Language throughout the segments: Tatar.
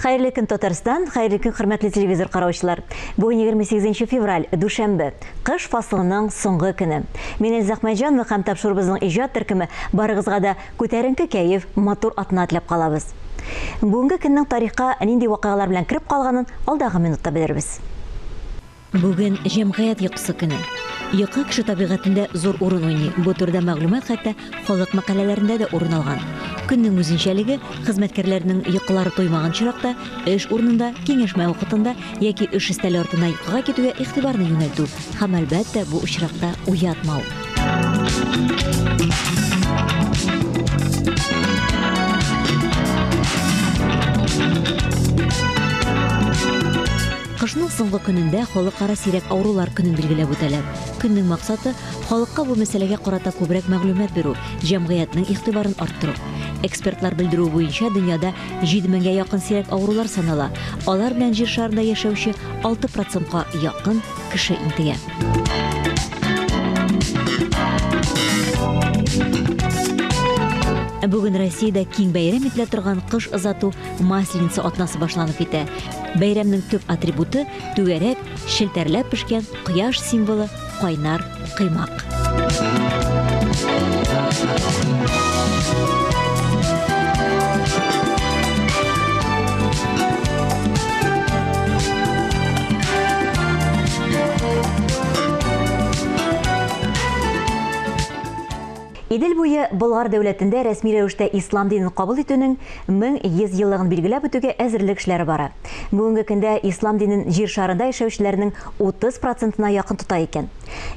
Хәерле көн, Татарстан, хәерле көн, хөрмәтле телевизор караучылар. Бүген 28 февраль, дүшәмбе. Кыш фасылының соңгы көне. Мин Эльза Әхмәтҗанова һәм тапшыруыбызның иҗат төркеме барыгызга да күтәренке кәеф, матур атна теләп калабыз. Бүгенге көннең тарихка нинди вакыйгалар белән кереп калганын алдагы минутта белербез. Бүген җәмгыять йокысы көне. Йокы кеше табигатендә зур урын уйный. Бу турыда мәгълүмат хәтта халык мәкаләләрендә дә урын алган. Көннең үзенчәлеге, хезмәткәрләрнең йокылары туймаган очракта, эш урынында, киңәшмә вакытында яки эш өстәле артына йокыга китүгә игътибарны юнәлтү һәм, әлбәттә, бу очракта уятмау. Кышның соңгы көнендә Халыкара сирәк авырулар көнен билгеләп үтәләр. Көннең максаты, халыкка бу мәсьәләгә карата күбрәк мәгълүмат бирү, җәмгыятьнең игътибарын арттыру. Экспертлар белдерүе буенча, дөньяда 7 меңгә якын сирәк авырулар санала. Алар белән Җир шарында яшәүче 6 процентка якын кеше интегә. Бүген Россиядә киң бәйрәм ителә торган кыш озату Масленица атнасы башланып китә. Бәйрәмнең төп атрибуты, түгәрәк, челтәрләп пешкән кояш символы, кайнар коймак. Идел буе Болгар дәүләтендә рәсми рәвештә ислам динен кабул итүнең 1100 еллыгын билгеләп үтүгә әзерлек эшләре бара. Бүгенге көндә ислам динен Җир шарында яшәүчеләрнең 30 процентына якын тота икән.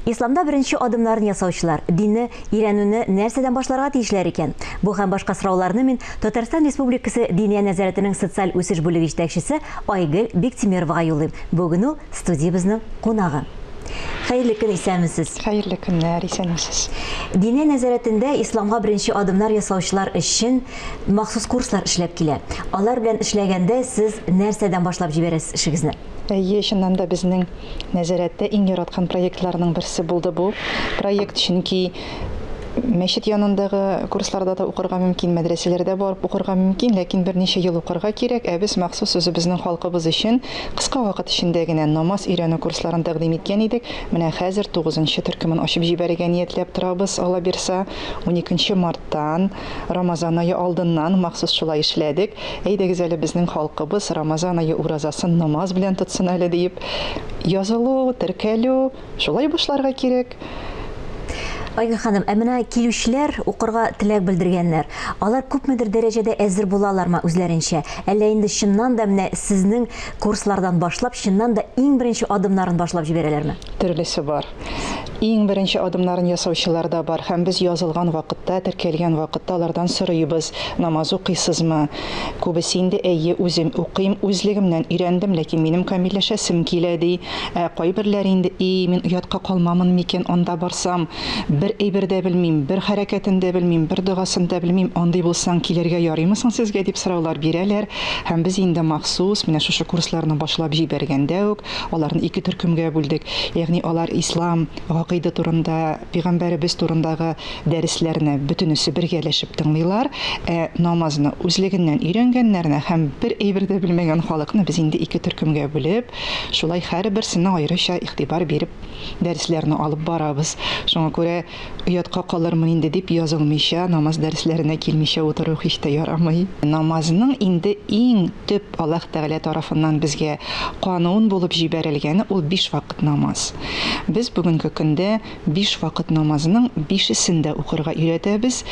Исламда беренче адымнарын ясаучылар динне өйрәнүне нәрсәдән башларга тиешләр икән? Бу һәм башка сорауларны мин Татарстан Республикасы Диния нәзарәтенең социаль үсеш бүлеге җитәкчесе Айгөл Биктимеровага юллыйм. Бүген ул студиябезнең кунагы. Хәерле көн, исәнмесез. Хәерле көннәр, исәнмесез. Диния нәзарәтендә исламга беренче адымнар ясаучылар өчен махсус курслар эшләп килә. Алар белән эшләгәндә сез нәрсәдән башлап җибәрәсез эшегезне? Әйе, чыннан да безнең нәзарәттә иң яраткан проектларның берсе булды бу проект, чөнки мәчет янындагы курсларда да укырга мөмкин, мәдрәсәләрдә барып укырга мөмкин, ләкин берничә ел укырга кирәк, ә без махсус үзебезнең халкыбыз өчен кыска вакыт эчендә генә намаз өйрәнү курсларын тәкъдим иткән идек. Менә хәзер тугызынчы төркемен ачып җибәрергә ниятләп торабыз, Алла бирса, уникенче марттан, Рамазан ае алдыннан махсус шулай эшләдек. Әйдәгез әле безнең халкыбыз Рамазан ае уразасын намаз белән тотсын әле диеп, язылу, теркәлү, Шулай башларга кирәк. Айгөл ханым, ә менә килүчеләр укырга теләк белдергәннәр, алар күпмедер дәрәҗәдә әзер булалармы үзләренчә? Әллә инде чыннан да менә сезнең курслардан башлап, чыннан да иң беренче адымнарын башлап җибәрәләрме? Төрлесе бар. Иң беренче адымнарын ясаучылар да бар һәм без язылган вакытта, теркәлгән вакытта алардан сорыйбыз, намаз укыйсызмы? Күбесе инде, әйе, үзем укыйм, үзлегемнән өйрәндем, ләкин минем камилләшәсем килә, ди. Ә кайберләре инде, И, мин оятка калмамын микән анда барсам, бер әйбер дә белмим, бер хәрәкәтен дә белмим, бер догасын да белмим, андый булсаң, килергә ярыймы соң сезгә, дип сораулар бирәләр. Һәм без инде махсус менә шушы курсларны башлап җибәргәндә үк, аларны ике төркемгә бүлдек. Ягъни алар ислам гакыйде турында, пәйгамбәребез турындагы дәресләрне бөтенесе бергәләшеп тыңлыйлар, ә намазны үзлегеннән өйрәнгәннәрне һәм бер әйбер дә белмәгән халыкны без инде ике төркемгә бүлеп, Шулай һәрберсенә аеруча игътибар биреп дәресләрне алып барабыз. Шуңа күрә оятка калырмын инде дип язылмыйча, намаз дәресләренә килмичә утыру һич тә ярамый. Намазның инде иң төп Аллаһ Тәгалә тарафыннан безгә канун булып җибәрелгәне ул биш вакыт намаз. Без бүгенге көндә биш вакыт намазның бишесен дә укырга өйрәтәбез.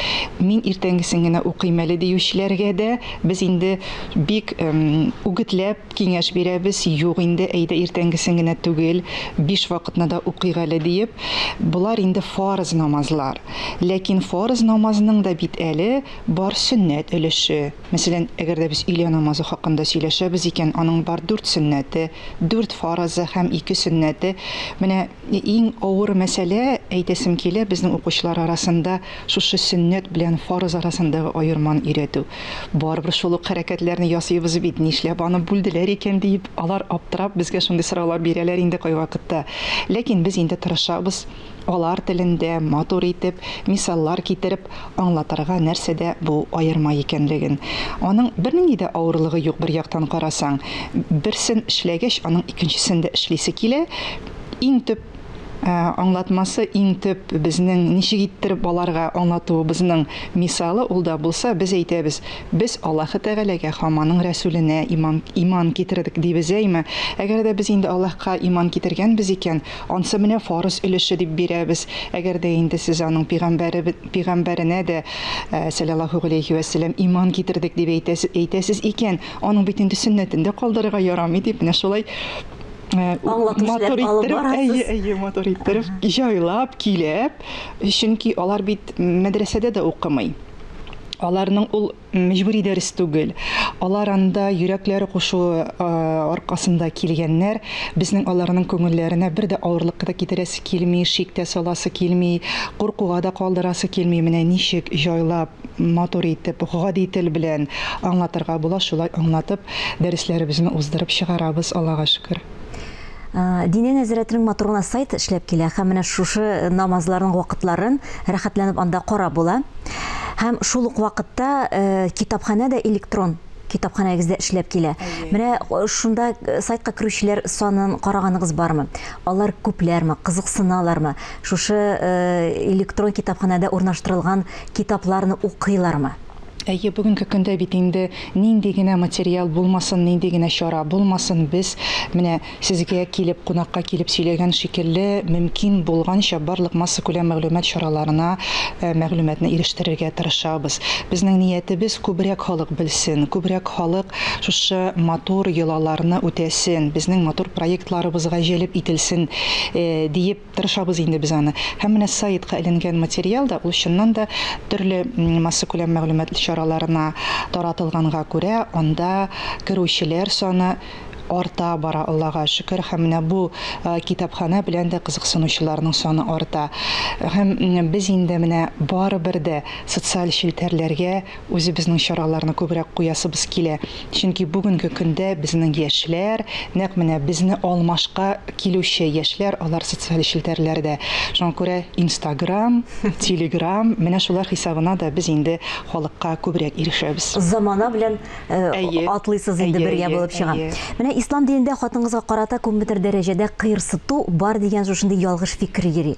Мин иртәнгесен генә укыйм әле диючеләргә дә без инде бик үгетләп, Киңәш бирәбез, юк инде, әйдә иртәнгесен генә түгел, биш вакытны да укыйк әле, диеп. Болар инде фарыз намазлар. Ләкин фарыз намазның да бит әле бар сөннәт өлеше. Мәсәлән, әгәр дә без өйлә намазы хакында сөйләшәбез икән, аның бар дүрт сөннәте, дүрт фарызы һәм ике сөннәте. Менә иң авыр мәсьәлә, әйтәсем килә, безнең укучылар арасында шушы сөннәт белән фарыз арасындагы аерманы өйрәтү. Барыбер шул ук хәрәкәтләрне ясыйбыз бит, нишләп аны бүлделәр икән диеп, алар аптырап безгә шундый сораулар бирәләр инде кайвакытта. Ләкин без инде тырышабыз Алар телендә матур итеп, мисаллар китереп аңлатырга нәрсәдә бу аерма икәнлеген. Аның бернинди дә авырлыгы юк бер яктан карасаң. Берсен эшләгәч, аның икенчесен дә эшлисе килә. Иң төп аңлатмасы, иң төп безнең ничек иттереп аларга аңлатуыбызның мисалы ул да булса, без әйтәбез, без Аллаһы Тәгаләгә һәм аның Рәсүленә иман, иман китердек дибез, әйме? Әгәр дә без инде Аллаһка иман китергәнбез икән, Ансы менә фарыз өлеше дип бирәбез. Әгәр дә инде сез аның пигамбәре пигамбәренә дә, сәлләллаһу галәйһи вә сәлләм, иман китердек дип әйтәсез, әйтәсез икән, аның бит инде сөннәтен дә калдырырга ярамый дип, менә шулай Аңлату матур эшләр алып иттереп, барасыз. әйе, әйе, матур иттереп, җайлап, көйләп, чөнки алар бит мәдрәсәдә дә укымый. Аларның ул Мәҗбүри дәрес түгел. Алар анда йөрәкләре кушуы аркасында килгәннәр. Безнең аларның күңелләренә бер дә авырлык та китерәсе килми, шик тә саласы килми, куркуга да калдырасы килми. Менә ничек җайлап, матур итеп, гади тел белән аңлатырга була, шулай аңлатып, дәресләребезне уздырып чыгарабыз, Аллага шөкер. Диния нәзарәтенең матур гына сайт эшләп килә һәм менә шушы намазларның вакытларын рәхәтләнеп анда карап була. Һәм шул ук вакытта китапханә дә электрон китапханәгез дә эшләп килә. Менә шунда сайтка керүчеләр санын караганыгыз бармы? Алар күпләрме, кызыксыналармы? Шушы электрон китапханәдә урнаштырылган китапларны укыйлармы? Әйе, бүгенге көндә бит инде нинди генә материал булмасын, нинди генә чара булмасын, без менә сезгә килеп, кунакка килеп сөйләгән шикелле, мөмкин булганча барлык массакүләм мәгълүмат чараларына мәгълүматны ирештерергә тырышабыз. Безнең ниятебез, күбрәк халык белсен, күбрәк халык шушы матур йолаларны үтәсен, безнең матур проектларыбызга җәлеп ителсен диеп, Тырышабыз инде без аны. Һәм менә сайтка эленгән материал да, ул чыннан да төрле массакүләм мәгълүмат чараларына таратылганга күрә, анда керүчеләр саны арта бара, Аллага шөкер. Һәм менә бу китапханә белән дә кызыксынучыларның саны арта. Һәм без инде менә барыбер дә социаль челтәрләргә үзебезнең чараларны күбрәк куясыбыз килә. Чөнки бүгенге көндә безнең яшьләр, нәкъ менә безне алмашка килүче яшьләр, алар социаль челтәрләрдә. Шуңа күрә Инстаграм, Телеграм, менә шулар хисабына да без инде халыкка күбрәк ирешәбез. Замана белән атлыйсыз инде бергә булып чыга. Менә ислам динендә хатын-кызга карата күпмедер дәрәҗәдә кыерсыту бар дигән шушындый ялгыш фикер йөри.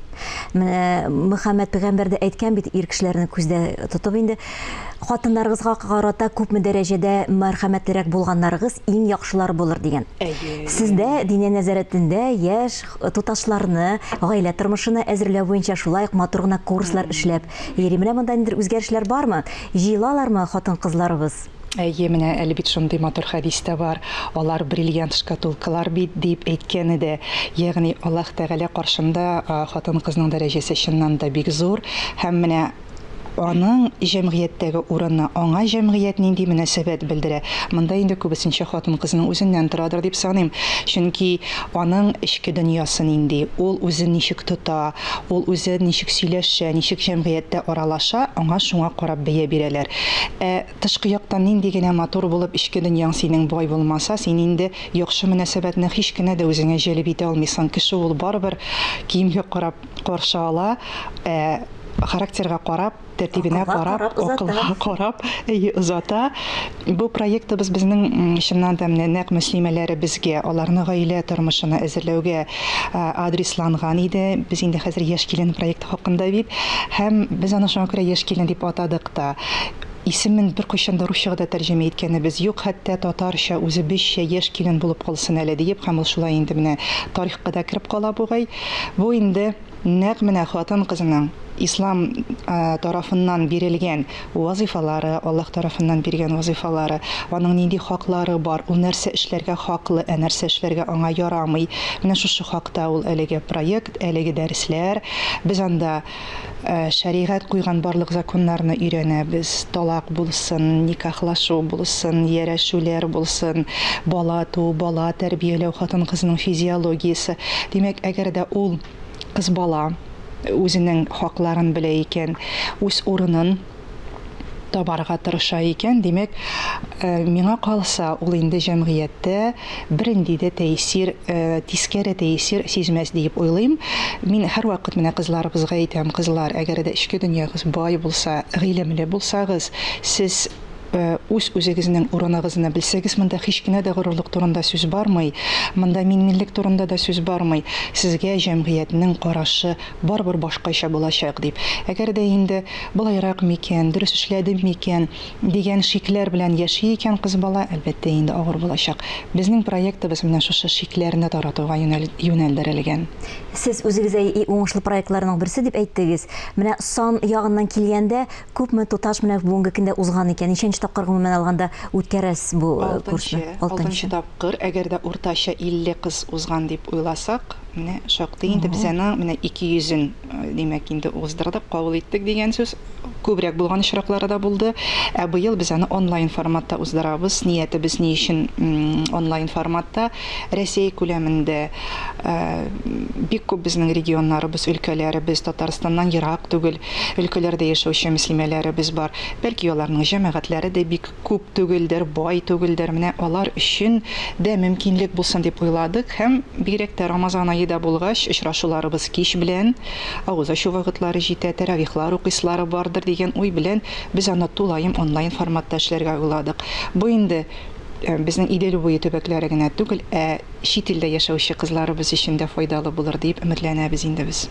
Менә Мөхәммәд пәйгамбәр дә әйткән бит, ир кешеләрне күздә тотып инде, хатыннарыгызга карата күпме дәрәҗәдә мәрхәмәтлерәк булганнарыгыз иң яхшылары булыр дигән. Әйе. Сездә Диния нәзарәтендә яшь туташларны гаилә тормышына әзерләү буенча шулай ук матур гына курслар эшләп йөри. Менә монда ниндидер үзгәрешләр бармы? Җыелалармы хатын-кызларыбыз? Әйе, менә әле бит шундый матур хәдис тә бар, алар бриллиант шкатулкалар бит, дип әйткәне дә. Ягъни Аллаһ Тәгалә каршында хатын-кызның дәрәҗәсе чыннан да бик зур. Һәм менә аның җәмгыятьтәге урыны, аңа җәмгыять нинди мөнәсәбәт белдерә, монда инде күбесенчә хатын-кызның үзеннән торадыр дип саныйм. Чөнки аның эчке дөньясы нинди, ул үзен ничек тота, ул үзе ничек сөйләшә, ничек җәмгыятьтә аралаша, аңа шуңа карап бәя бирәләр. Ә Тышкы яктан нинди генә матур булып эчке дөньяң синең бай булмаса, син инде яхшы мөнәсәбәтне һич кенә дә үзеңә җәлеп итә алмыйсың. Кеше ул барыбер киемгә карап каршы ала, ә характерга карап, тәртибенә Акылга карап, карап озата. акылга карап, әйе, озата. Бу проектыбыз безнең чыннан да менә нәкъ мөслимәләребезгә, аларны гаилә тормышына әзерләүгә адресланган иде. Без инде хәзер Яшь килен проекты хакында бит. Һәм без аны шуңа күрә Яшь килен дип атадык та. Исемен беркайчан да русчага да тәрҗемә иткәнебез юк, хәтта татарча, үзебезчә Яшь килен булып калсын әле диеп, һәм ул шулай инде менә тарихка да кереп кала бугай. Бу инде нәкъ менә хатын-кызның ислам тарафыннан бирелгән вазыйфалары, Аллаһ тарафыннан биргән вазыйфалары, аның нинди хаклары бар, ул нәрсә эшләргә хаклы, ә нәрсә эшләргә аңа ярамый. Менә шушы хакта ул әлеге проект, әлеге дәресләр. Без анда Шәригать куйган барлык законнарны өйрәнәбез, талак булсын, никахлашу булсын, ярәшүләр булсын, бала туу, бала тәрбияләү, хатын-кызның физиологиясе. Димәк, әгәр дә ул кыз бала үзенең хакларын белә икән, үз урынын табарга тырыша икән, димәк, миңа калса, ул инде җәмгыятьтә бернинди дә тәэсир, тискәре тәэсир сизмәс диеп уйлыйм. Мин һәрвакыт менә кызларыбызга әйтәм, кызлар, әгәр дә эчке дөньягыз бай булса, гыйлемле булсагыз, сез үз-үзегезнең урыныгызны белсәгез, монда һич кенә дә горурлык турында сүз бармый, монда минминлек турында да сүз бармый, сезгә җәмгыятьнең карашы барыбер башкача булачак дип. Әгәр дә инде болайрак микән, дөрес эшләдем микән дигән шикләр белән яши икән кыз бала, әлбәттә инде авыр булачак. Безнең проектыбыз менә шушы шикләрне таратуга юнәлдерелгән. Сез үзегез әй уңышлы проектларның берсе дип әйттегез. Менә сан ягыннан килгәндә, күпме туташ менә бүгенге көндә узган икән? Ничәнче тапкыр гомумән алганда үткәрәсез бу курсны? Алтынчы тапкыр, әгәр дә уртача 50 кыз узган дип уйласак, менә шактый инде без аны менә 200-ен, димәк, инде уздырдык, кабул иттек дигән сүз. Күбрәк булган очраклары да булды. Ә быел без аны онлайн форматта уздырабыз. Ниятебез ни өчен онлайн форматта? Рәсәй күләмендә бик күп безнең регионнарыбыз, өлкәләребез, Татарстаннан ерак түгел өлкәләрдә яшәүче мөслимәләребез бар. Бәлки аларның җәмәгатьләре дә бик күп түгелдер, бай түгелдер. Менә алар өчен дә мөмкинлек булсын дип уйладык һәм бигрәк тә Рамазан ае да булгач, очрашуларыбыз кич белән, авыз ачу вакытлары җитә, тәравихлар укыйсылары бардыр дигән уй белән без аны тулаем онлайн форматта эшләргә уйладык. Бу инде безнең Идел буе төбәкләре генә түгел, ә чит илдә яшәүче кызларыбыз өчен дә файдалы булыр дип өметләнәбез инде без.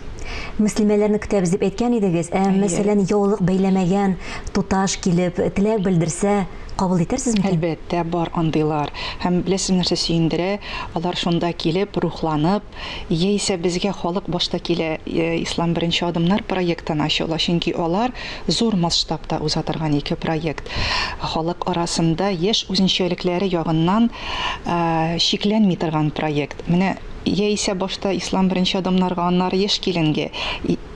Мөслимәләрне көтәбез дип әйткән идегез. Ә мәсәлән, яулык бәйләмәгән туташ килеп, теләк белдерсә, кабул итәрсез микән? Әлбәттә, бар андыйлар. Һәм беләсез нәрсә сөендерә? Алар шунда килеп, рухланып, яисә безгә халык башта килә, Ислам беренче адымнар проектын ачыла, чөнки алар зур масштабта уза торган ике проект. Халык арасында яшь үзенчәлекләре ягыннан чикләнми торган проект. Менә яисә башта Ислам беренче адымнарга, аннары яшь киленгә,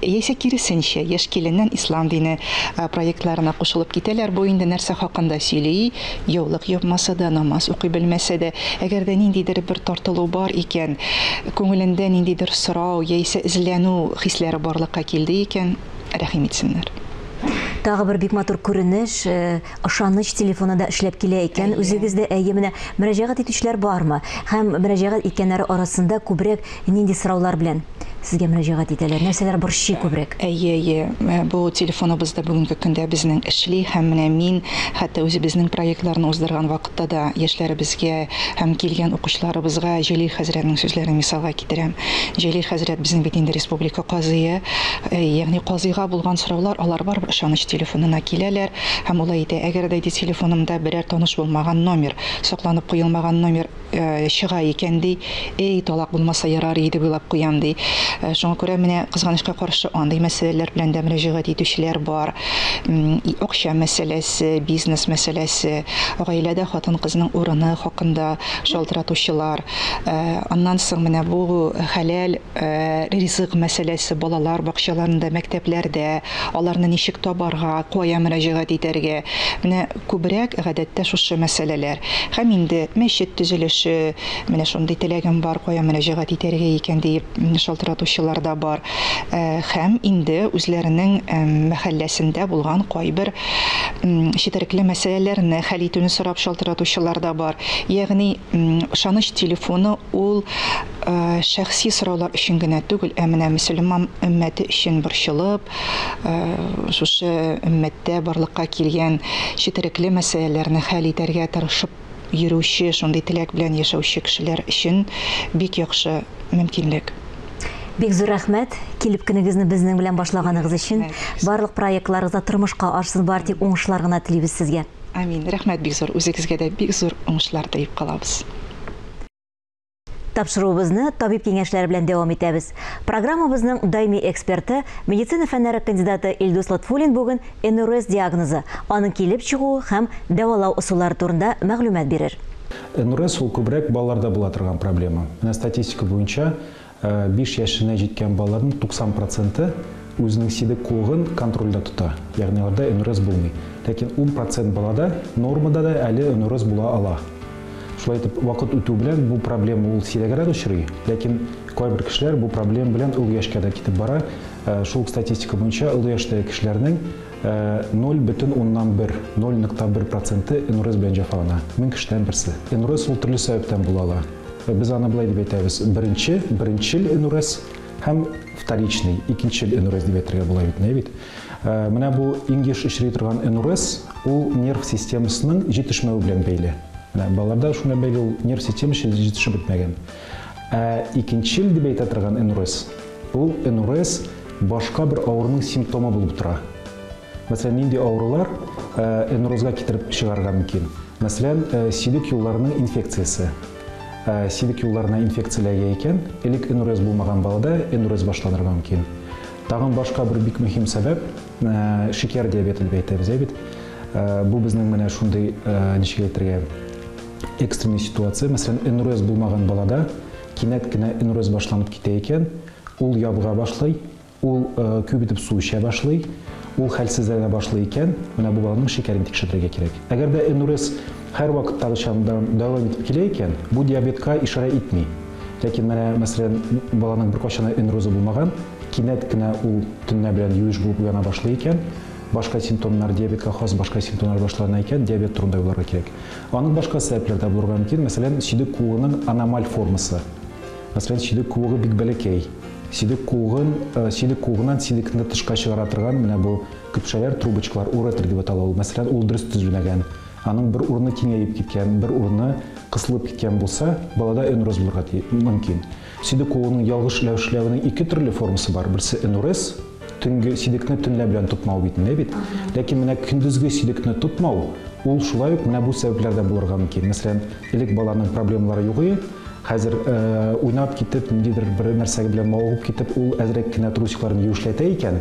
яисә киресенчә, яшь киленнән ислам дине проектларына кушылып китәләр. Бу инде нәрсә хакында сөйли? Яулык япмаса да, намаз укый белмәсә дә, әгәр дә ниндидер бер тартылу бар икән, күңелендә ниндидер сорау яисә эзләнү хисләре барлыкка килде икән, рәхим итсеннәр. Тагы бер бик матур күренеш, ышаныч телефоны да эшләп килә икән. Үзегездә әйе, менә мөрәҗәгать итүчеләр бармы? Һәм мөрәҗәгать иткәннәре арасында күбрәк нинди сораулар белән сезгә мөрәҗәгать итәләр? Нәрсәләр борчый күбрәк? Әйе, әйе, бу телефоныбыз да бүгенге көндә безнең эшли һәм менә мин хәтта үзебезнең проектларны уздырган вакытта да яшьләребезгә һәм килгән укучыларыбызга Җәлил хәзрәтнең сүзләрен мисалга китерәм. Җәлил хәзрәт безнең бит инде республика казые, ягъни казыйга булган сораулар алар барыбер ышаныч телефонына киләләр һәм ул әйтә, әгәр дә телефонымда берәр таныш булмаган номер, сакланып куелмаган номер чыга икән ди, эй, талак булмаса ярар иде дип уйлап куям ди. Шуңа күрә менә кызганычка каршы андый мәсьәләләр белән дә мөрәҗәгать итүчеләр бар. Акча мәсьәләсе, бизнес мәсьәләсе, гаиләдә хатын-кызның урыны хакында шалтыратучылар. Аннан соң менә бу хәләл ризык мәсьәләсе балалар бакчаларында, мәктәпләрдә, аларны ничек табарга, кая мөрәҗәгать итәргә. Менә күбрәк гадәттә шушы мәсьәләләр. Һәм инде мәчет төзелеше, менә шундый теләгем бар, кая мөрәҗәгать итәргә икән диеп шалтыратучылар да бар. Һәм инде үзләренең мәхәлләсендә булган кайбер четерекле мәсьәләләрне хәл итүне сорап шалтыратучылар да бар. Ягъни ышаныч телефоны ул шәхси сораулар өчен генә түгел, ә менә мөселман өммәте өчен борчылып, шушы өммәттә барлыкка килгән четерекле мәсьәләләрне хәл итәргә тырышып йөрүче, шундый теләк белән яшәүче кешеләр өчен бик яхшы мөмкинлек. Бик зур рәхмәт, килеп көнегезне безнең белән башлаганыгыз өчен. Барлык проектларыгызда тормышка ашсын, бар тик уңышлар гына телибез сезгә. Амин. Рәхмәт бик зур. Үзегезгә дә бик зур уңышлар теләп калабыз. Тапшыруыбызны табиб киңәшләре белән дәвам итәбез. Программабызның даими эксперты, медицина фәннәре кандидаты Илдус Лотфуллин бүген НРС диагнозы, аның килеп чыгуы һәм дәвалау ысуллары турында мәгълүмат бирер. НРС ул күбрәк балаларда була торган проблема. Менә статистика буенча 5 яшенә җиткән балаларның 90% үзенең сидек куыгын контрольдә тота. Ягъни аларда НРС булмый. Ләкин 10% балада нормада да әле НРС була ала. Шулай итеп, вакыт үтү белән бу проблема ул сирәгрәк очрый, ләкин кайбер кешеләр бу проблема белән олы яшькә дә китеп бара. Шул статистика буенча олы яшьтәге кешеләрнең 0,1, 0.1 проценты энурез белән җәфалана. 1000 кешедән берсе. Энурез ул төрле сәбәптән була ала. Без аны болай дип әйтәбез: беренче, беренчел энурез һәм вторичный, икенчел энурез дип әйтергә була бит, не бит? Менә бу иң еш очрый торган энурез, ул нерв системасының җитешмәве белән бәйле. Менә балаларда шуңа бәйле, ул нерв системасы җитешеп бетмәгән. Ә икенчел дип әйтә торган энурез, ул энурез башка бер авыруның симптомы булып тора. Мәсәлән, нинди авырулар энурезга китереп чыгарырга мөмкин? Мәсәлән, сидек юлларының инфекциясе. Сидек юлларына инфекция эләгә икән, элек энурез булмаган балада энурез башланырга мөмкин. Тагын башка бер бик мөһим сәбәп, шикәр диабеты дип әйтәбез, әй бит. Бу безнең менә шундый, ничек әйтергә, экстренный ситуация. Мәсәлән, энурез булмаган балада кинәт кенә энурез башланып китә икән, ул ябыга башлый, ул күп итеп су эчә башлый, ул хәлсезләнә башлый икән, менә бу баланың шикәрен тикшертергә кирәк. Әгәр дә энурез һәрвакыттагыча дәвам итеп килә икән, бу диабетка ишарә итми. Ләкин менә, мәсәлән, баланың беркайчан да энурезы булмаган, кинәт кенә ул төнлә белән юеш булып уяна башлый икән, башка симптомнар, диабетка хас башка симптомнар башлана икән, диабет турында уйларга кирәк. Аның башка сәбәпләре дә булырга мөмкин, мәсәлән, сидек куыгының аномаль формасы. Мәсәлән, сидек куыгы бик бәләкәй. Сидек куыгын, сидек куыгыннан сидекне тышка чыгара торган менә бу көпшәләр, трубочкалар, уретр дип атала ул. Мәсәлән, ул дөрес төзелмәгән. Аның бер урыны киңәеп киткән, бер урыны кысылып киткән булса, балада энурез булырга мөмкин. Сидек куыгының ялгыш эшләвенең ике төрле формасы бар. Берсе энурез, төнге сидекне төнлә белән тотмау бит, не бит. Ләкин менә көндезге сидекне тотмау, ул шулай ук менә бу сәбәпләрдән булырга мөмкин. Мәсәлән, элек баланың проблемалары юк иде, хәзер уйнап китеп, ниндидер бер нәрсә белән мавыгып китеп, ул әзрәк кенә трусикларын юешләтә икән,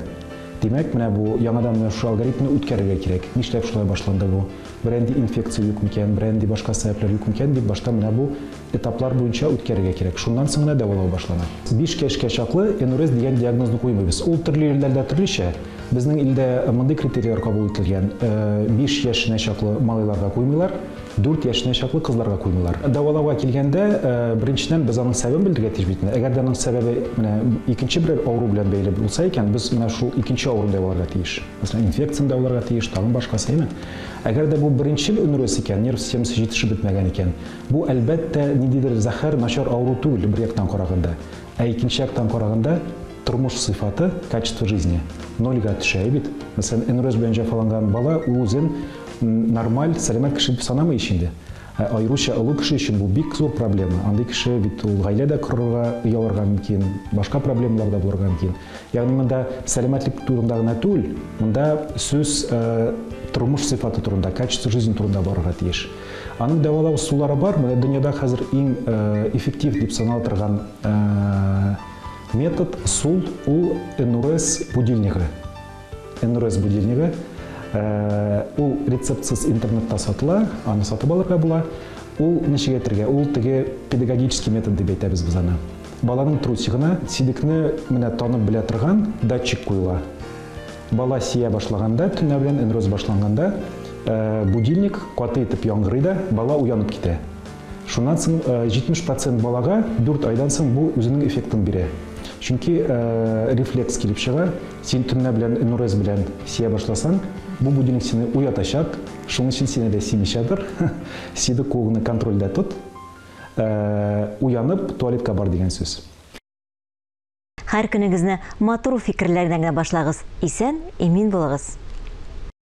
димәк, менә бу яңадан менә шул алгоритмны үткәрергә кирәк. Нишләп шулай башланды бу? Берәнди инфекция юк микән, берәнди башка сәбәпләр юк микән дип башта менә бу этаплар буенча үткәрергә кирәк. Шуннан соң гына дәвалау башлана. 5 яшькә чаклы энурез дигән диагнозны куймыйбыз. Ул төрле илләрдә төрлечә. Безнең илдә мондый критерийлар кабул ителгән. 5 яшенә чаклы малайларга куймыйлар, 4 яшенә чаклы кызларга куймыйлар. Дәвалауга килгәндә, беренчедән без аның сәбәбен белергә тиеш бит. Әгәр дә аның сәбәбе менә икенче бер авыру белән бәйле булса икән, без менә шул икенче авыруны дәваларга тиеш. Мәсәлән, инфекцияне дәваларга тиеш, тагын башкасы, әйме? Әгәр дә бу беренчел энурез икән, нерв системасы җитешеп бетмәгән икән, бу әлбәттә ниндидер зәһәр, начар авыру түгел бер яктан караганда. Ә икенче яктан караганда тормыш сыйфаты, качество жизни нольгә төшә бит. Мәсәлән, энурез белән җәфаланган бала ул үзен нормаль, сәламәт кеше дип санамый ич инде. Аеруча олы кеше өчен бу бик зур проблема. Андый кеше бит ул гаилә дә корырга оялырга мөмкин, башка проблемалар да булырга мөмкин. Ягъни монда сәламәтлек турында гына түгел, монда сүз тормыш сыйфаты турында, качество жизни турында барырга тиеш. Аның дәвалау ысуллары бар. Менә дөньяда хәзер иң эффектив дип санала торган метод, ысул ул энурез будильнигы. Энурез будильнигы. Ул рецептсыз интернетта сатыла, аны сатып алырга була. Ул ничек әйтергә, ул теге педагогический метод дип әйтәбез без аны. Баланың трусигына сидекне менә танып белә торган датчик куела. Бала сия башлаганда, төнлә белән энурез башланганда, будильник каты итеп яңгырый да, бала уянып китә. Шуннан соң 70% балага 4 айдан соң бу үзенең эффектын бирә. Чөнки рефлекс килеп чыга, син төнлә белән энурез белән сия башласаң, бу будильник сине уятачак, шуның өчен сине дә симичәдер. Сидек куыгны контрольдә тот, уянып туалетка бар дигән сүз. Һәр көнегезне матур фикерләрдән генә башлагыз. Исән, имин булыгыз.